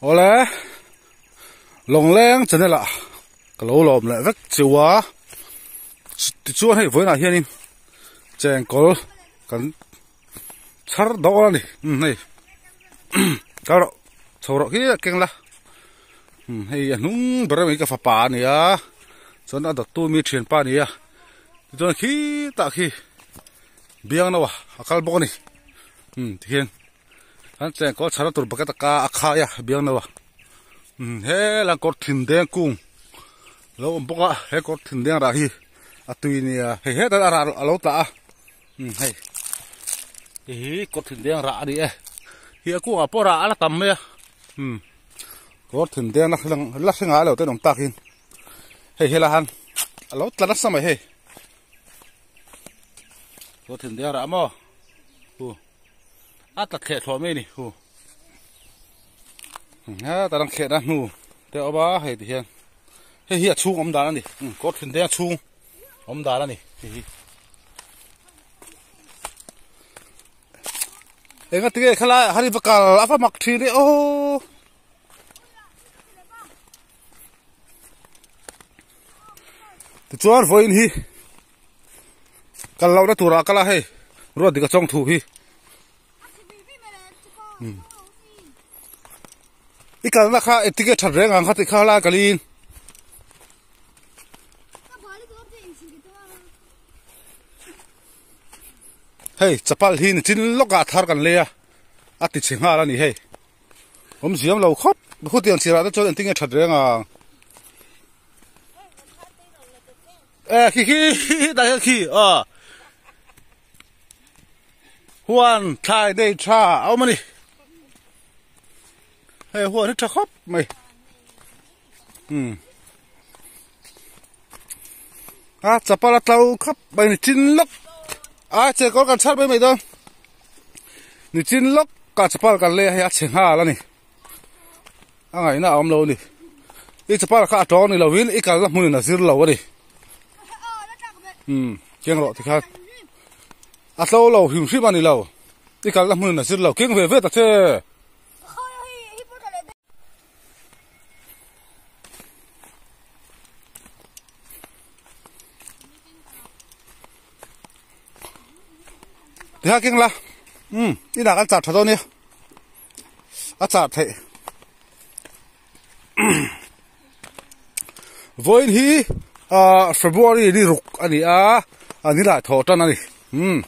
Awle Lawngleng channel ah ka lo lawm leh vek chu a tichuan hei vawiinah hianin chengkawl kan chhar dawn a ni umm hei kal rawh chho rawh khi a keng la umm hei a hnung ber ami ka fapa a ni a chuan a dawttu mi thianpa a ni a tichuan khitah khi biang no a a kal bawk a ni umm tikhian. An cheng kawl chhara tur bucket a ka a khai a biang no a umm he lang kawr thin deng kung lo awm bawk a he kawr thin deng rah hi a tui nia hei hetah a rah a lo tla a umm hei hei hi kawr thin deng rah a ni e hi a kungah pawh rah a la tam mai a umm kawr thin deng la la hre ngai lo te an awm tak in hei helai han a lo tla nasa mai hei kawr thin deng rah maw hu. A tla thleh thlawh mai a ni hu heta lang thlehna hnu te a awm a hei ti hian hei hi a chhung awm dan a ni kawr thin deng a chhung awm dan a ni hei hi enga tinge khalai ah khan i va kal a va mak thin e aw tichuan vawiin hi. Kal lohna turah kal a hei ruat dik a chawng thu hi i kalna kha engtin nge that reng ang kha tih kha lai kalin hei chapal hi nichin lawkah thar kan lei a a ti chhe nghal a ni hei awm ziam lo khawp khutiang chirah te chuan engtin nge that reng ang. E khi khi dah hian khi aw huan thlai nei tha a awm a ni hei huan hi tha khawp mai um a chapal a tlo khawp mai ni chin lawk a che kawr kan chhar mai mai dawn ni chin lawk ka chapal kan lei a hei a chhe nghal a ni. A ngaihna a awm lo a ni. I chapal kha a tawng ni lovin i kalna hmunin a zir lo a ni. Umm keng rawh tikhan a tlo lo hrim hrim a ni lo. I kalna hmunin a zir lo keng ve ve ta che. Tikhan keng la. Umm inah kan chah tha dawn nia. A chah theih vawiin hi ah February ni ruk a ni a a ni lah thawh tan a ni umm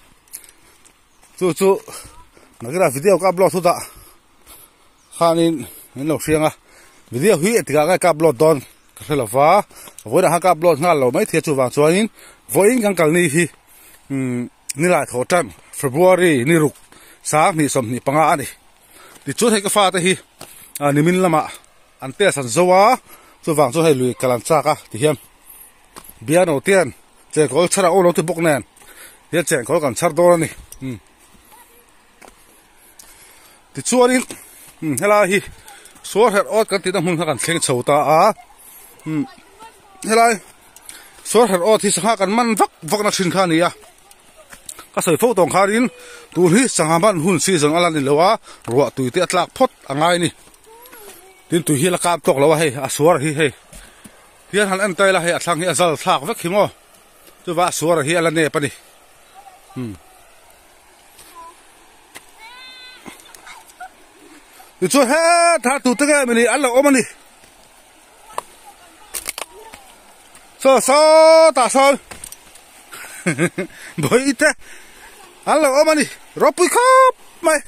chu chu nakina video ka upload chutah khanin min lo hriang a video hi engtikah nge ka upload dawn ka hre lo va vawiinah khan ka upload nghal lo maithei a chuvang chuanin vawiin kan kal ni hi umm. Ni lai thawh tan February ni ruk 2025 a ni. Tichuan hei ka fate hi nimin lamah an test an zo a, chuvang chu hei lui kal an chak a tihian biano ten chengkawl chhar a awm lo ti bawk nen hian chengkawl kan chhar dawn a ni. Tichuanin helai hi suar herh awt kan tihna hmun kha kan thleng chho ta a, helai suar herh awt hi sangha kan man vak vak na thin kha a ni a, ka sawi fo tawng khanin tun hi sangha man hun season a la ni lo a, ruah tui te a tlak phawt a ngai a ni, tin tui hi a la kap tawk lo a hei a suar hi hei hian han en ta ila hei a thlang hi a zal thlak vek hi maw chuva a suar hi a la nep a ni. Tichuan hetah tute nge mini an lo awm a ni. Saw sawtah sawn bawih te an lo awm a ni ropui khawp mai.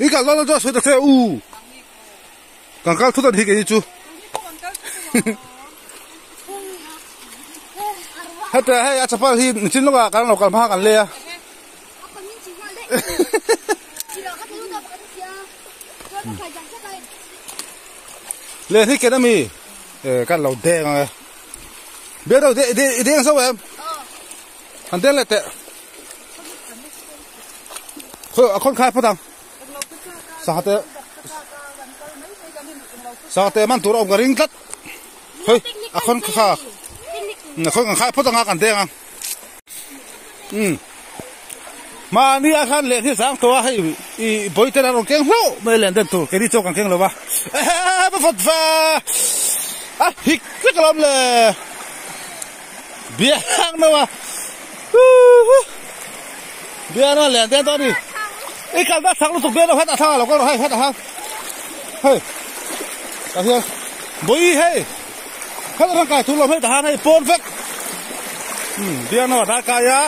I kal dawn chuan sawi ta che u. Kan kal thut a ni hi keini chu. Heta hei a chapal hi nichin lawkah kan lo kal hma kan lei a. Len hi ken ami e kan lo deng ang e. Biak deuh i deng zo em? Han deng leh teh. Khawi a khawn khai phawt ang. Sangate Sangate man tur a awm ka ring tlat. Hei a khawn kha a khawn kan khai phawt anga kan deng ang. Um. Mahni ah khan lehkhi zang tawh a, hei i bawihten a rawn keng hlauh mai len den tur keini chu kan keng lo va. Ehe va vawt va a hik vek alawm le biang no a huhu biang no len den tawh a ni. I kal ta chak lutuk biang no het a thlang a lo kal rawh hei het a hang hei tah hian bawi hei het a thang kai tur lawm hei tah hian hei pawn vek biang no a dar kai a.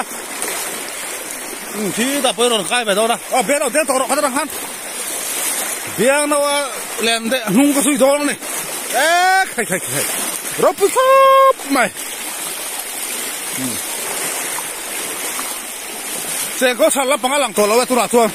Khi ta pawh rawn kai ve dawn a aw biang no deng tawh rawh kha atang khan biang no a len deh hnung ka zui dawn a ni e khai khai khai ropui khawp mai chengkaw chhar lampang a lang tawh lo e tunah chuan.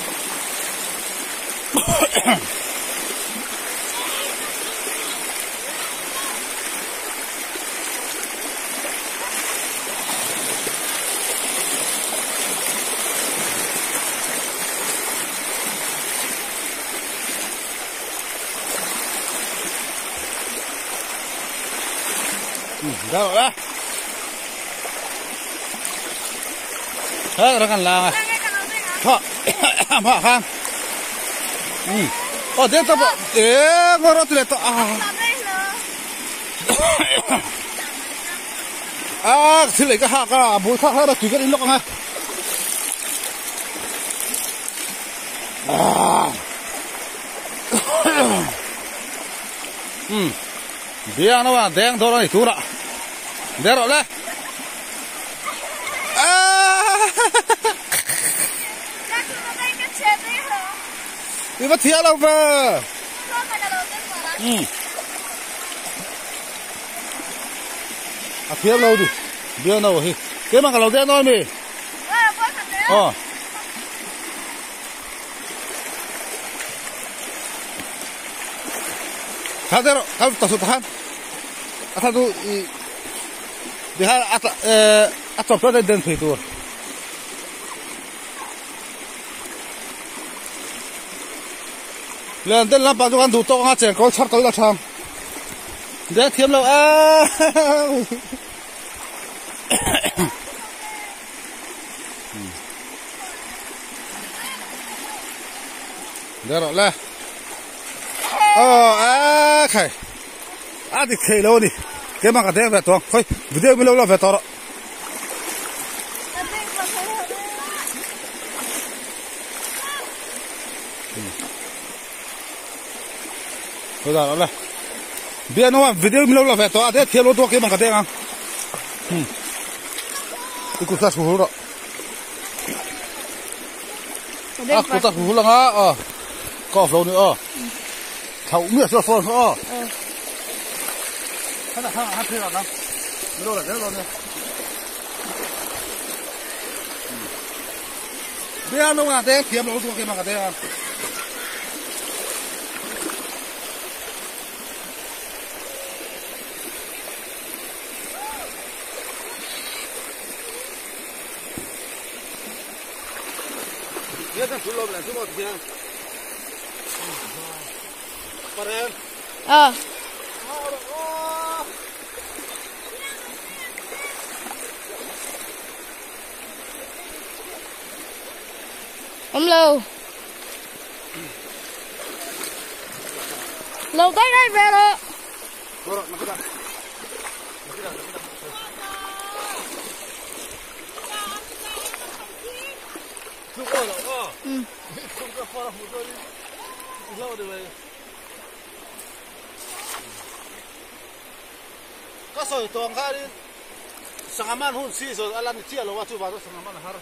Đâu đó. Thế nó còn là thọ họ không? Ừ. Ờ thế tao ê ngồi đó tụi tao à. À thil ei ka hak a a bul thlak hlak a tui kan in lawk ang a um biang no a deng dawn a ni tunah deng rawh le i va thiah lo ve um A thiam lo ni biang no hi keimah ka lo deng dawn ami aw tha deuh rawh kal ta sut khan a thla chu i tikhan a tla eh a chawp chuan a den thei tur. Len den lampang chu kan duh tawk anga chengkawl chhar tawh ila tha. Deng thiam lo a. Deng rawh le. Aw a khai. A dik thei lo ani. Keimah ka deng ve tawh ang. Khawi video min lo la ve tawh rawh. Bia no video mi lo la ve to a de thiam lo to ke bang ka deng ang i ku sa su hu ro a ku ta hu langa a ka off lo ni a thau mi sa phone a ha ha ha phe ra na mi lo la de lo ni Bia no nga deng thiam lo tu ke ma ka deng ang. Bia kan thul lom le chu mo thiang. Paren. Ah. Awm lo. Lo daih daih ve rawh. Ka sawi tawng khanin sangha man hun season a la ni chiah lo a chuvang chuan sangha man a har.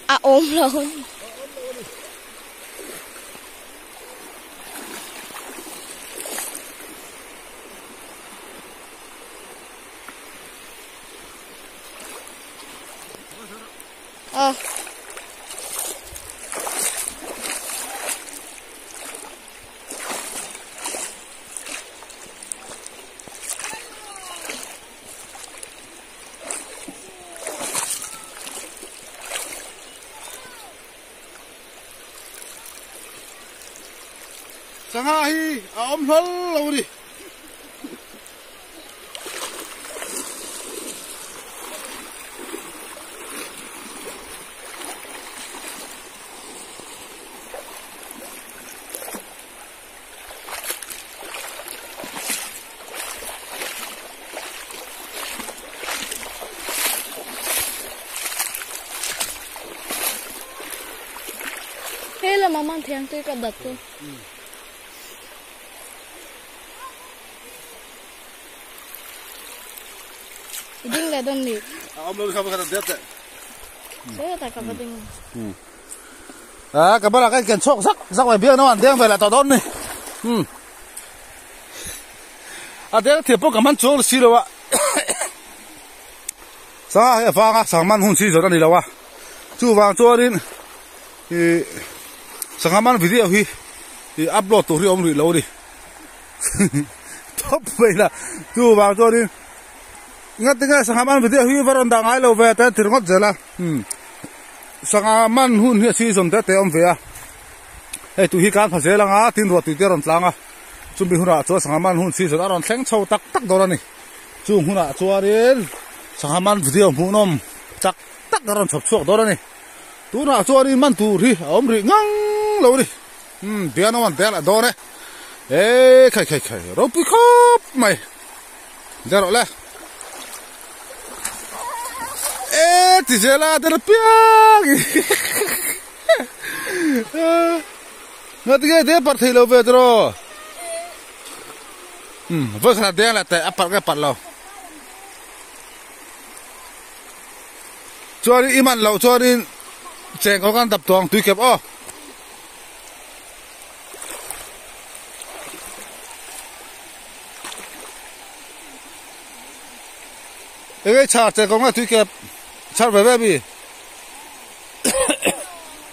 A awm lo. Ờ. Sangha hi a awm hlawl lo a ni. He lama man thiang tui ka dat chu. I ding leh dawn ni. A awm lo kha ka dat det. Sawi ta ka va ding. A ka bala ka ken chhawk zak zak mai biak nawn deng ve lah tawh dawn ni. A deng thiam pawh ka man chuang si lo a. Sangha hi a vang a, sangha man hun si zawt a ni lo a. Chuvang chuanin ih sangha man video hi ih upload tur hi a awm rih lo a ni. Top mai la. Chuvang chuanin ngatinge sangha man video hi va rawn dah ngai lo ve te thil ngawt zel a. Sangha man hun hi a season te te a awm ve a. Hei tui hi kan pha zel anga tin ruah tui te a rawn tlang a. Chumi hunah chuan sangha man hun season a rawn thleng chho tak tak dawn a ni. Chung hunah chuanin sangha man video hmuhnawm tak tak a rawn chhawp chhuak dawn a ni. Tunah chuanin man tur hi a awm rih ngang lo a ni. Umm piano an tel a dawn e. Eii khai khai khai ropui khawp mai. Deuh rawh le. Eee ti zel a tel apiang Ngatinge te parh thei lo ve tiraw? Umm vawi khat a deng leh teh a parh nge parh lo. Chuanin i man loh chuanin chengkawl kan dap tawh ang tui kep aw. Enge chhar chengkawl nge tui kep chhar ve ve mi?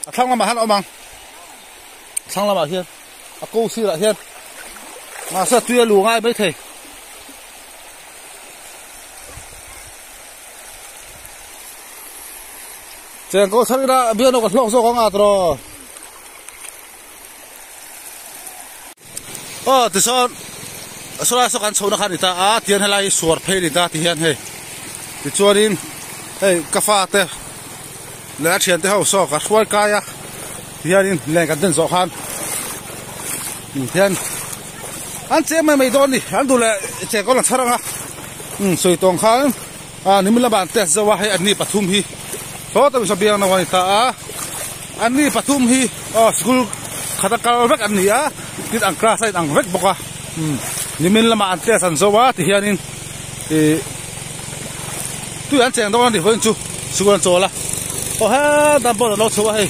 A thlang lamah hian a awm ang thlang lamah hian a ko sirah hian mahse tui a lu ngai maithei. Chengkawl chhar ila bian awk a hlawk zawk ang a tiraw. Aw tichuan sawlai saw kan chhohna kha a ni ta a tihian helai hi suar phei a ni ta tihian hei tichuanin hei ka fate leh a thiante ho saw ka hruai kai a tihianin len kan den zawh khan tihian an cheng mai mai dawn a ni an duh leh chengkawl an chhar ang a sawi tawng khan a nimin lamah an test zauh a hei anni pathum hi hlawh tak in biang a ni ta a anni pathum hi aw school khat a kal vek an ni a tin an class a inang vek bawk a nimin lamah an test an zo a tihianin ih tui an cheng dawn a ni vawiin chu school an chawl a aw hetan pawh an lo chho a hei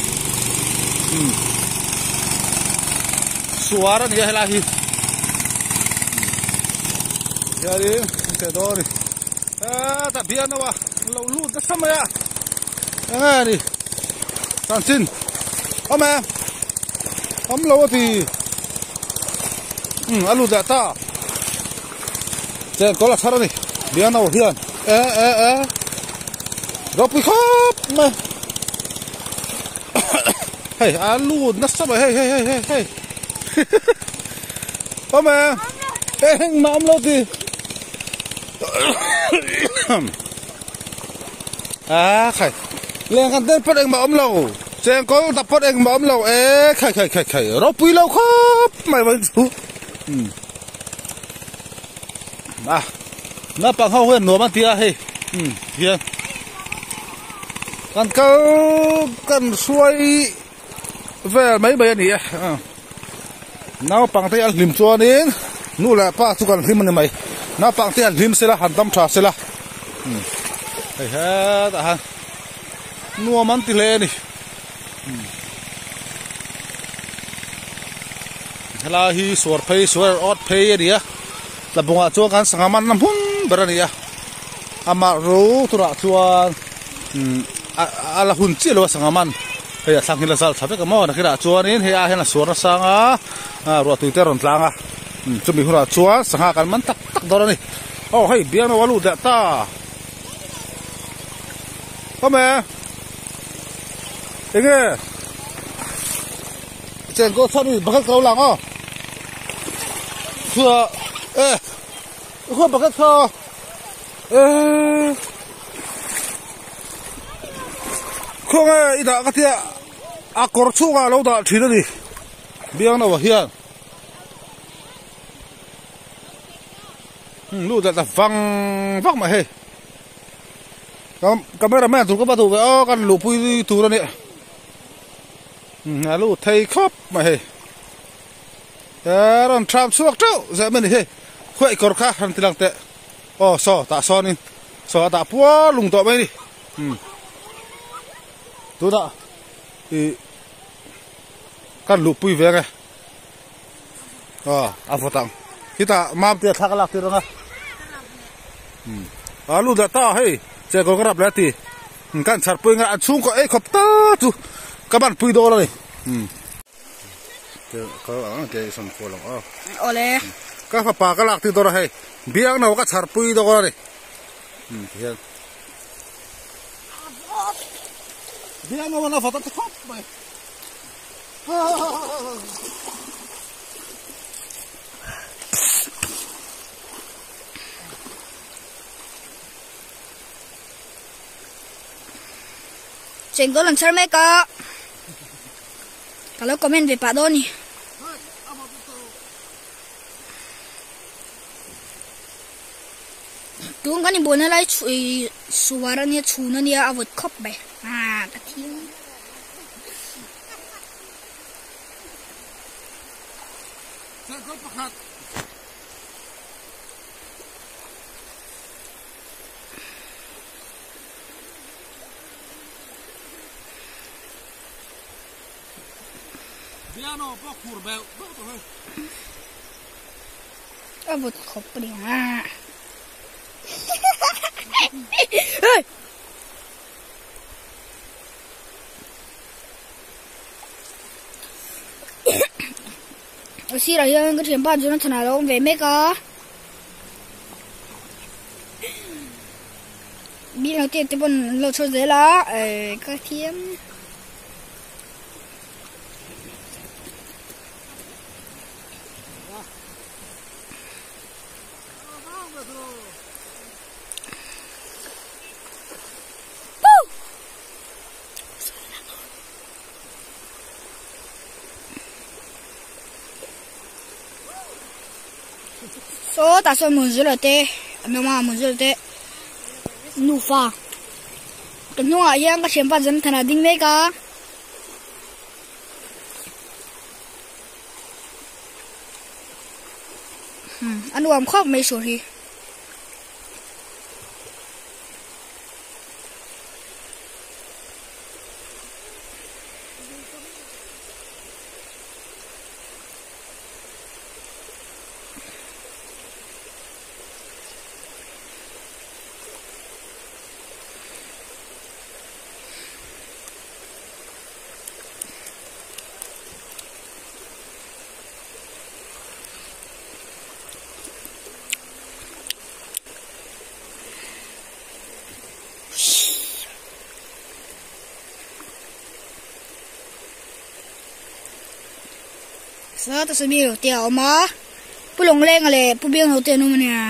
suar a ni a helai hi hianin an cheng dawn a ni. Hetah bian a lo lut nasa mai a enge a ni chanchin awm e awm lo a ti umm a lut leh ta chengkawl a chhar a ni bian ho hian e e e ropui khawp mai hei a lut nasa mai hei hei hei hei hei awm e engmah awm lo ti. A khai leng kan den pawt engmah awm lo chengkawl dap pawt engmah awm lo e khai khai khai khai ropui lo khawp mai mai chu a naupang ho hian nuam an ti a hei hian kan kal kan hruai vel mai mai a ni e naupang te an hlim chuanin nu leh pa chu kan hlim a ni mai naupang te an hlim sela han dam tha sela hei hetah hian nuam an ti hle a ni helai hi suar phei suar awt phei a ni a tlabungah chuan kan sangha man na hmun ber a ni a amah ro turah chuan a la hun chiah lo a sangha man hei a thlang hi la zal tha vek a maw nakinah chuanin hei ah hian a suar nasang a ruah tui te a rawn tlang a chumi hunah chuan sangha kan man tak tak dawn a ni aw hei biang a lut leh ta awm e enge chengkawl chhan hi bakhat ka lo lang aw. Kha e kha bucket kha e khawnge i dah ka tia a kawr chhungah a lo dah thin a ni biangno ah hian lut leh ta vang vang mai hei camera man tur ka va duh ve aw kan luhpui tur a nia a lut thei khawp mai hei rawn tham chhuak teuh zeh mai a ni hei khuaih kawr kha han ti lang teh aw saw tah sawnin saw a dah puar lung tawh mai a ni tunah ih kan luhpui ve ang e aw a vawt ang khitah mamte thla ka lak tir ang a a lut leh ta hei chekaw ka rap leh a ti kan chhar pui ang a an chhungkaw ei khawp ta chu ka ban pui dawn a ni ka fapa ka lak tir dawn a hei biangno ka chhar pui dawn a ni tihian biangno a la vawt a ti khawp mai. Chengkawl an chhar mek a ka lo comment ve pah dawn a ni. Tun kan inbuaina lai suar a nia chhun a nia a vawt khawp mai ah ka thiam. A vawt khawp a ni a. A sirah hian ka thianpa Jonathan a lo awm ve mek a. Bial ho te te pawn an lo chho zel a eh ka thiam. Saw tah sawn Munzula te an awm a Munzula te nufa ka hnungah hian ka thianpa Jonathan a ding mek a. A nuam khawp mai sual hi. Sa ta sami lo te a awm a pu lawnglenga leh pu bianglo te an awm a nia.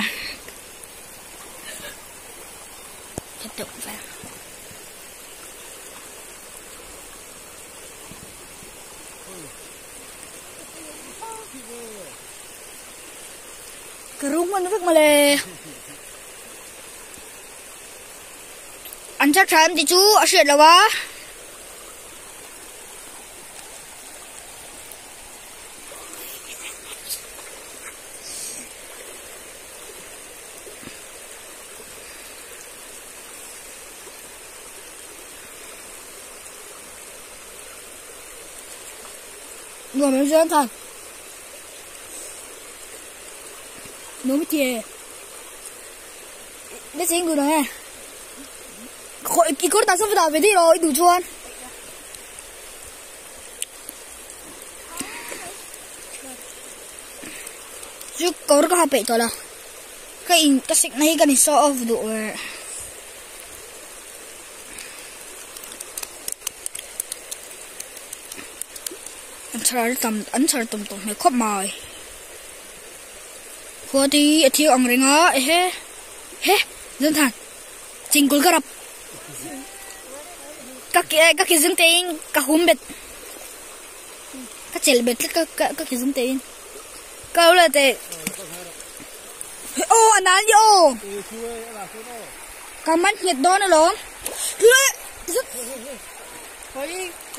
Ka rum hman vek mawle. An chak tha em tih chu a hriat loh a. Nuam em chuan than. Nuam i ti e. Biết gì người này. Khỏi cái con ta sắp vào về đi rồi đủ chuan. Chu kawr ka ha peih tawh lo. Ka in ka sik na hi ka ni saw off duh eh. An chhar tam an chhar tum tawh hmel khawp mai. Khua te hi a thil ang reng a ehe he Jonathan chingkul ka rap ka ke ka ke zung te in ka hum bet ka chelh bet tlat ka ka ke zung te in ka lo la teh aw a nan ni aw ka man nghet dawn alawm ka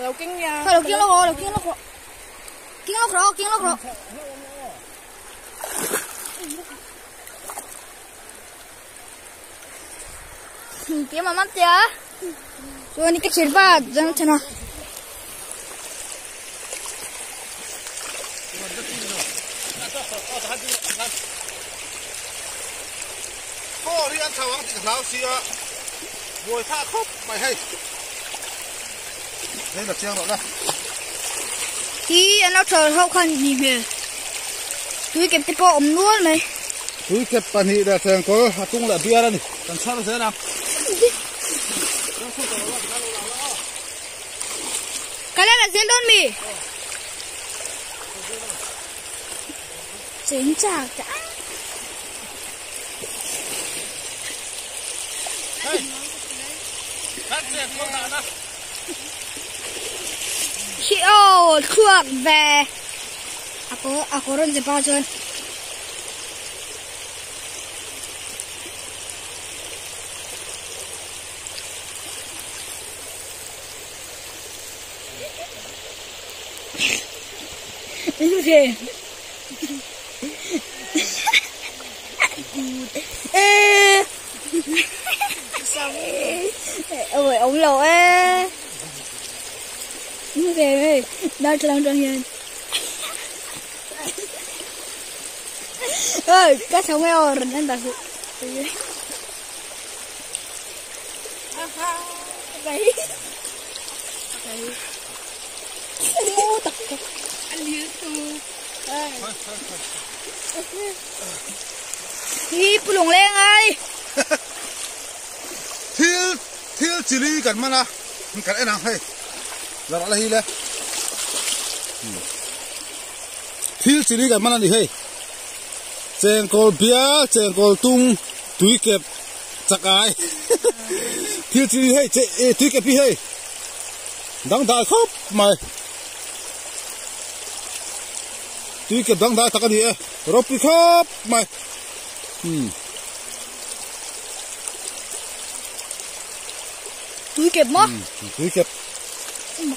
lo keng lawk rawh lo keng lawk rawh keng lawk rawh keng lawk rawh. Kiếm mà mắm tía rồi đi cái chuyện ba dân thế nào Cô đi ăn cháo ăn thịt láo xì ạ. Ngồi tha khóc mày hay. Đây là treo rồi đây. Thì anh nó chờ hậu khăn nhìn về. Tui kẹp cái bộ ống luôn này. Tui kẹp bàn hị là thằng có hạt tung là bia ra này. Làm sao nó thế nào? Cái này là diễn đôn mì. Chính chạc đã. Chị ô thuốc về. À có rôn dẹp bao chân. Cái Ê. Ôi ông lồ ê. Về đang trong trong hiền. Ơi, các cháu nghe ồn nên ta Đấy. Hi pulung leng ai. Thil thil chili kan mana kan enang hei. La la hi le. Thil chili kan mana ni hei. Chengkawl bia, chengkawl tung, tui kep chakai. Thil chili hei, tui kep hi hei. Dang dai khop mai. Tui kep dang dai tak ani e. Ropui khop mai. Tui kep mo? Tui kep.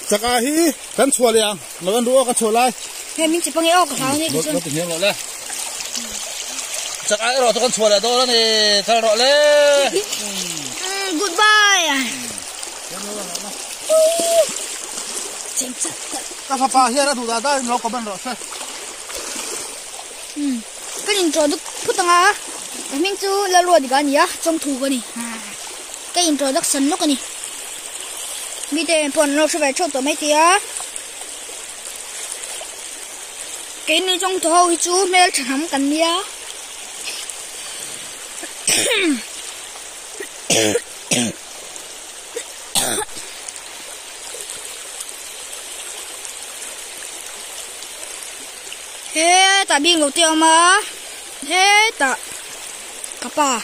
Chakai hi kan chhuah liang, lo an ru kan chhuah lai. He min chi pange ok ka ni chu. Lo tin hiam lo le. Chakai ro to kan chhuah le do ni, thal ro le. Goodbye. Ka fa pa hian a duh da da in lo comment rawh se. Cái introduction phút nga mình chú là luôn đi cái gì á trong thu cái này cái introduction lúc cái này mi tên bọn nó sẽ phải cho tụi mấy tía cái này trong thu thì chú mẹ chẳng cần nhá thế ta biên đầu tiên mà thế ta capa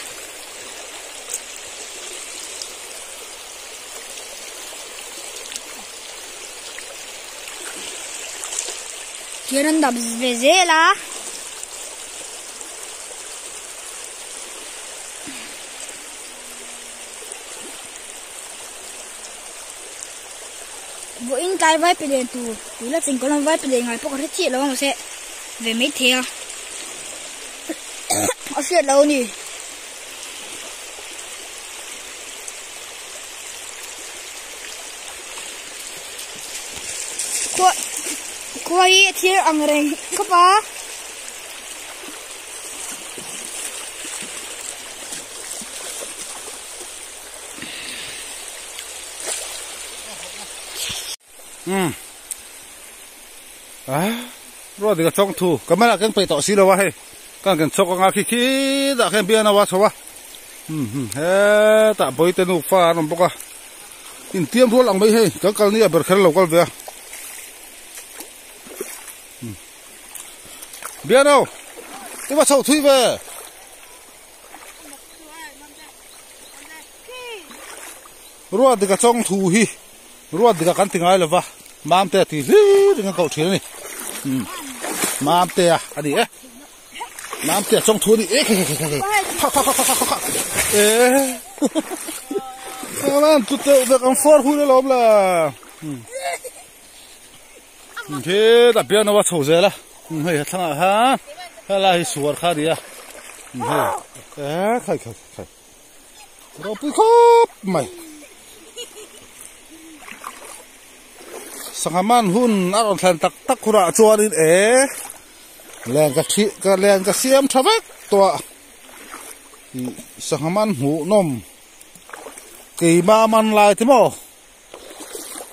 Kieran da vezela bộ in tai vai pe den tu tu la ching kolom vai pe den ngai pok re chi lo ma se về mấy thế à ở xe lâu nhỉ cô cô ấy thiên ăn rừng có ba à rồi thì cái trong thu cái mấy là cái phải tỏ xí đâu hay cái cái chọc cái khi khi đã cái bia nào vào chọc à tạ bơi tên u pha nó bốc à in tiêm thuốc lòng mấy hay cái cái này bật khơi lộc cái về bia đâu I va chho thui ve. Ruat dika chawng thu hi ruat dika kan ti ngai lova Mamtea tih hlir in kan koh thin a ni. Mamtea a ni e. Mamtea chawng thu a ni e khai khai khai khai kha kha kha kha kha kha e Alan tu teuh vek ang fawr hui alawm la. Khi ta piano a chho zel a hei a thlangah khan helai hi suar kha a ni a hei e khai khai khai ropui khawp mai sangha man hun a rawn thlen tak tak hunah chuanin e len ka thi ka len ka siam tha vek tawh a ih sangha man hmuh nawm keima man lai te maw.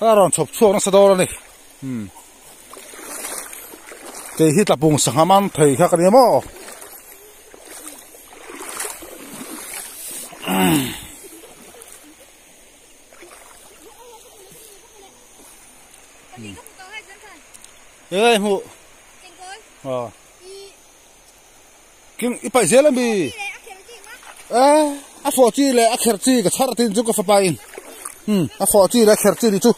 A rawn chhawp chhuak nasa dawn a ni umm kei hi tlapung sangha man thei kha ka ni maw eng hmuh aw King i paih zel ami? Eh, a fawh chi leh a kher chi ka chhar tin chu ka fapa in. Hmm, a fawh chi leh a kher chi ni chu.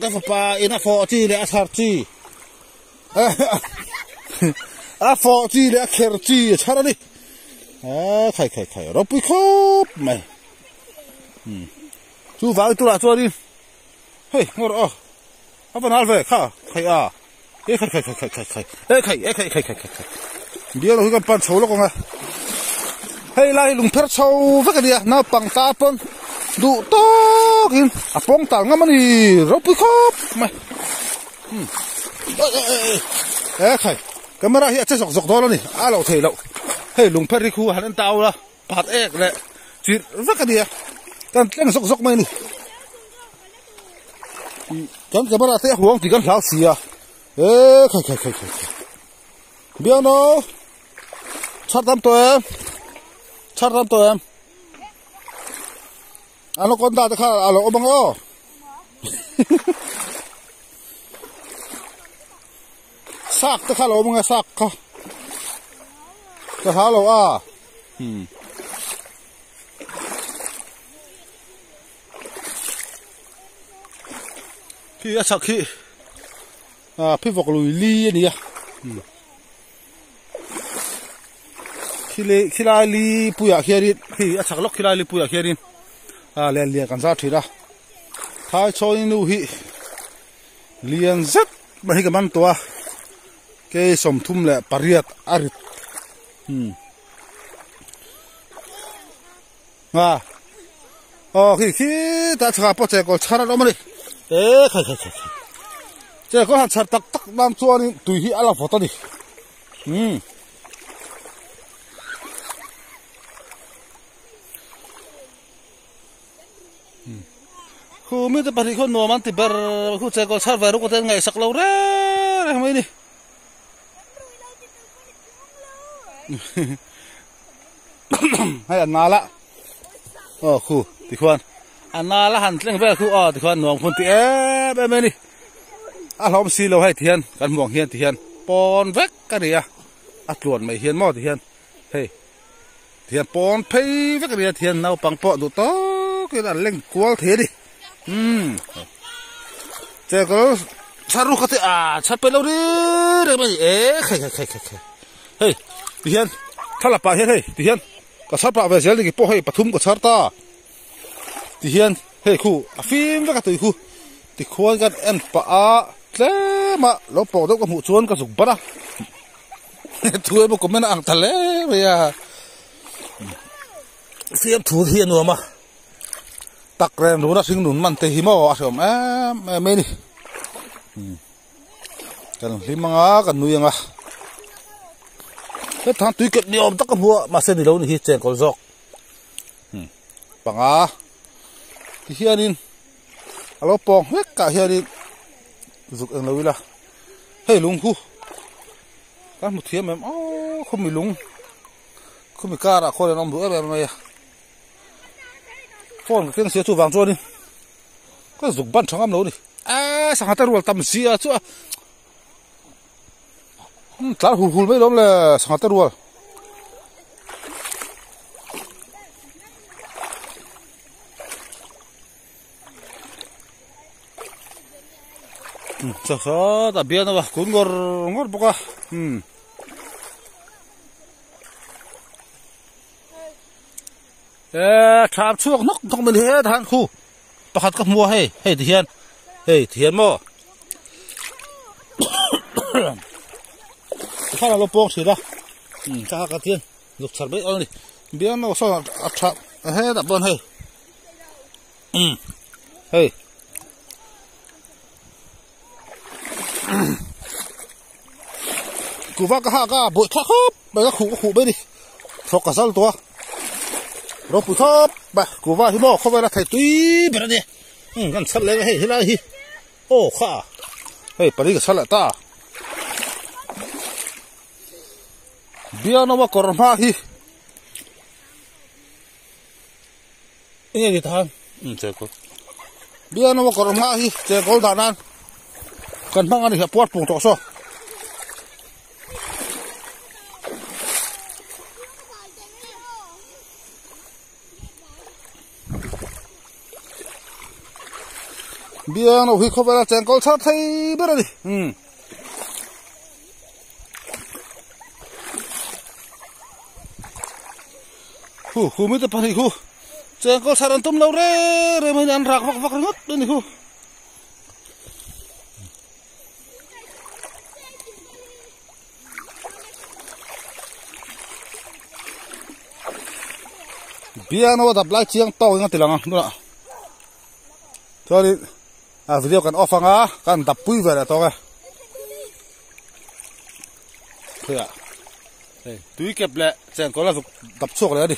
Ka fapa in a fawh chi leh a chhar chi. A fawh chi leh a kher chi a chhar ani. Eh, khai khai khai, ropui khawp mai. Hmm. Chu vang turah chuanin hei ngawr aw. A va nal ve kha khai a. E khai khai khai khai khai khai e khai e khai khai khai khai khai bial lo hi kan pan chho lawk ang a hei lai lung pher chho vek a nia naupang ta pawn duh tawk in a pawng tal ngam a ni ropui khawp mai um e khai camera hi a che zawk zawk dawn a ni a lo thei loh hei lung pher hi khu han en tau la pakhat ek leh chirh vek a nia kan tleng zawk zawk mai a ni. Kan camera te a huang tih kan hlau si a e khai khai khai khai khai biangno chhar tam tawh em chhar tam tawh em an lo kawn ta te kha a lo awm ang e aw sak te kha a lo awm ang e sak kha ka hlau lo a hmm. Khi a chhak hi ah phivawk lui li a ni a khi khilai li puiah khianin khi a chhak lawk khilai li puiah khianin ah lian lian kan zar thin a thaichhawni nu hi lian zet mai hi ka man tawh a kei 38 a rit umm. Nga aw khi khi tah chhakah pawh chekawl chhar an awm a ni e khai khai khai khai chekawl han chhar tak tak nan chuanin tui hi a la vawt a ni umm khu mite pahnih khuan nuam an ti ber khu chekawl chhar ve ruk te an ngaihsak lo reng reng mai a ni. Hei a nal a aw khu tikhuan a nal a han tleng vel khu aw tikhuan nuam khun ti em em a ni a hlawm si lo hei tihian kan hmuh ang hian tihian pawn vek a ni a a tluan mai hian maw tihian hei tihian pawn phei vek a ni a tihian naupang pawh duh tawkin an leng kual thei a ni umm chekawl chharu kha te ah chhar pe lo ri reng mai e khai khai khai khai khai hei tihian thlalak pah hian hei tihian ka chhar pah ve zel ni pawh hei pathum ka chhar ta tihian hei khu a fim vek a tui khu tikhuan kan en pah a tlem a lo pawh deuh ka hmuh chuan ka zuk ban a thu emaw comment a ang ta hle mai a fiamthu hi a nuam a. Tak reng run a hring nun man te hi maw a hreawm em em mai a ni kan hlim ang a kan nui ang a hetah tui kep ni awm tak ka hmu a mahse ni lo ni hi chengkawl zawk panga ti hianin a lo pawng hlek ah hianin zuk eng lo ila hei lung khu kan hmu thiam em aw khawmi lung khawmi karah khuan an awm duh em em mai a. Phone ka keng sia chuvang chuanin ka zuk ban tha ngam lo a ni. Eee sangha te rual tam zia chu a. Tlar hul hul mai lawm le sangha te rual. Chaw sawt a bian a kun ngawr ngawr bawk a umm. Eee thlam chhuak nawk nawk mai he tah hian khu pakhat ka hmu a hei hei ti hian hei ti hian maw tikhan alo pawng thin a umm thla kha hian zuk chhar mai a ni biang no sawn a tha hetah pawh hei umm hei Kuhva ka hak a buaih thlak khawp mai ka khuh ka khuh mai a ni thawk ka zal tawh a ropui khawp mai kuhva hi maw khawvel a thei tui ber a ni umm kan chhal leh hei helai hi aw kha hei pali ka chhal leh ta bianawa kawr hma hi enge ni tahan umm chekawl bianawa kawr hma hi chekawl dah nan kan hmang a ni a puar pung tawh saw. Biangno hi khawvela chengkawl chhar thei ber a ni umm. Hu hu mite pahnih khu chengkawl chhar an tum lo reng reng mai a ni an rak vak vak ringawt a ni khu. Biangno a dap lai chiang tawk in a ti lang a tunah chuanin a video kan off anga kan dap pui ve leh tawk e khawiah hei tui kep leh chengkawl a zuk dap chhuak leh a ni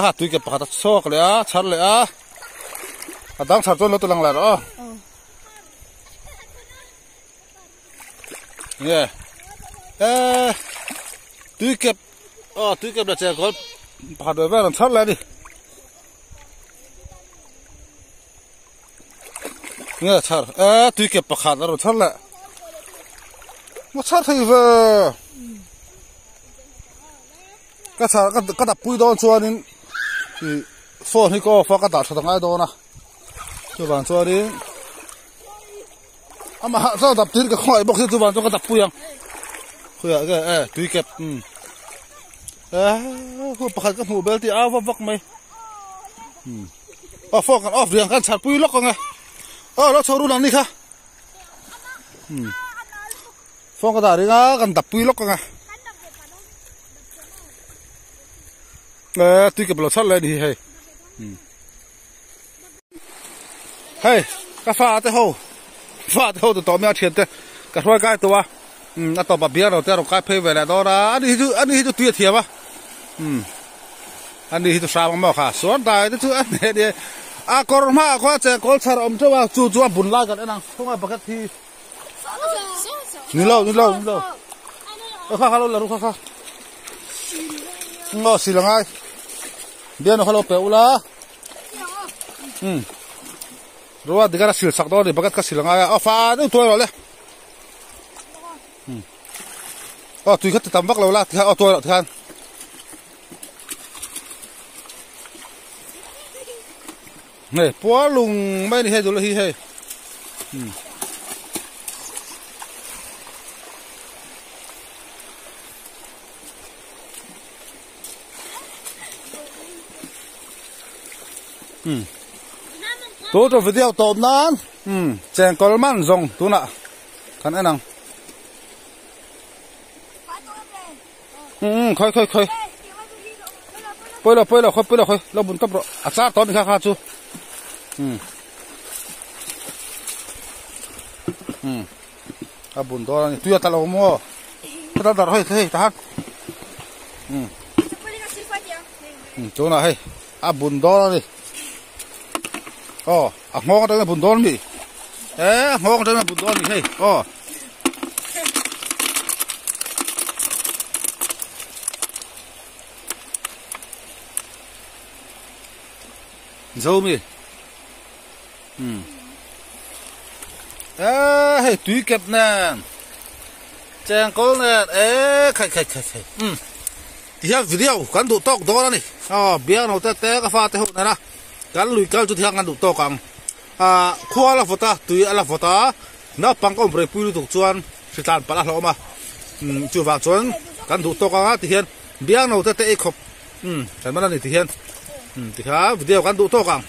ha tui kep pakhat a chhuak leh a chhar leh a a dang chhar chuan lo ti lang leh rawh aw. Nge eh tui kep aw tui kep leh chengkawl pakhat ve vel an chhar leh a ni nge chhar eh tui kep pakhat a rawn chhar leh a chhar thei ve ka chhar ka dap pui dawn chuanin ih phone hi ka off a ka dah tha ta ngai dawn a chuvang chuanin. Amah chuan dap tir ka khawngaih bawk hi chuvang chuan ka dap pui ang khawiah nge e tui kep umm eh hu pakhat ka hmuh bel tih a vak vak mai umm aw phone kan off riang kan chhar pui lawk ang e aw lo chho run ang ni kha umm phone ka dah ring a kan dap pui lawk ang e eh tui kep lo chhar leh a ni hi hei umm. Hei ka fa te ho fa te ho tu tawh mai a thian te ka hruai kai tawh a umm a tawp a biar lo te a rawn kai phei ve leh dawn a ani hi chu ani hi chu tui a thiam a umm ani hi chu hrang ang maw kha suan dai te chu a hneh a ni a kawr hmaah khuan chengkawl chhar a awm teuh a chu chu a bun lai kan en ang khawngaih bucket hi ni lo ni lo ni lo kha kha lo la ru kha kha aw sil a ngai bian kha lo pe ula. Um ruat dikhan a sil sak dawn a ni bucket kha sil a ngai a aw fa deuh tuai rawh le um aw tui kha ti tam vak lo la tikhan aw tuai rawh tikhan hei puar lung mai a ni hei dul hi hei um. Tu tu video tawp nan chengkawl man zawng tunah kan en ang khawi khawi khawi pawilo pawilo khawi pawilo khawi lo bun tawp rawh a char tawh ani kha kha chu a bun dawn ani tui a tla lo maw ka dal dar hei hei tahan tunah hei a bun dawn ani aw a nghawng atangin a bun dawn mi eh a nghawng atangin a bun dawn ni hei aw zo mi. E hei tui kep nen chengkawl nen e khai khai khai khai um tihian video kan duh tawk dawn a ni aw biangno te te ka fate ho nena kan lui kal chu tihian kan duh tawk ang ah khua a la vawt a tui a la vawt a naupang ka awm rei pui lutuk chuan hritlan palh a hlawm a um chuvang chuan kan duh tawk ang a tihian biangno te te ei khawp um kan man a ni tihian um tikha video kan duh tawk ang.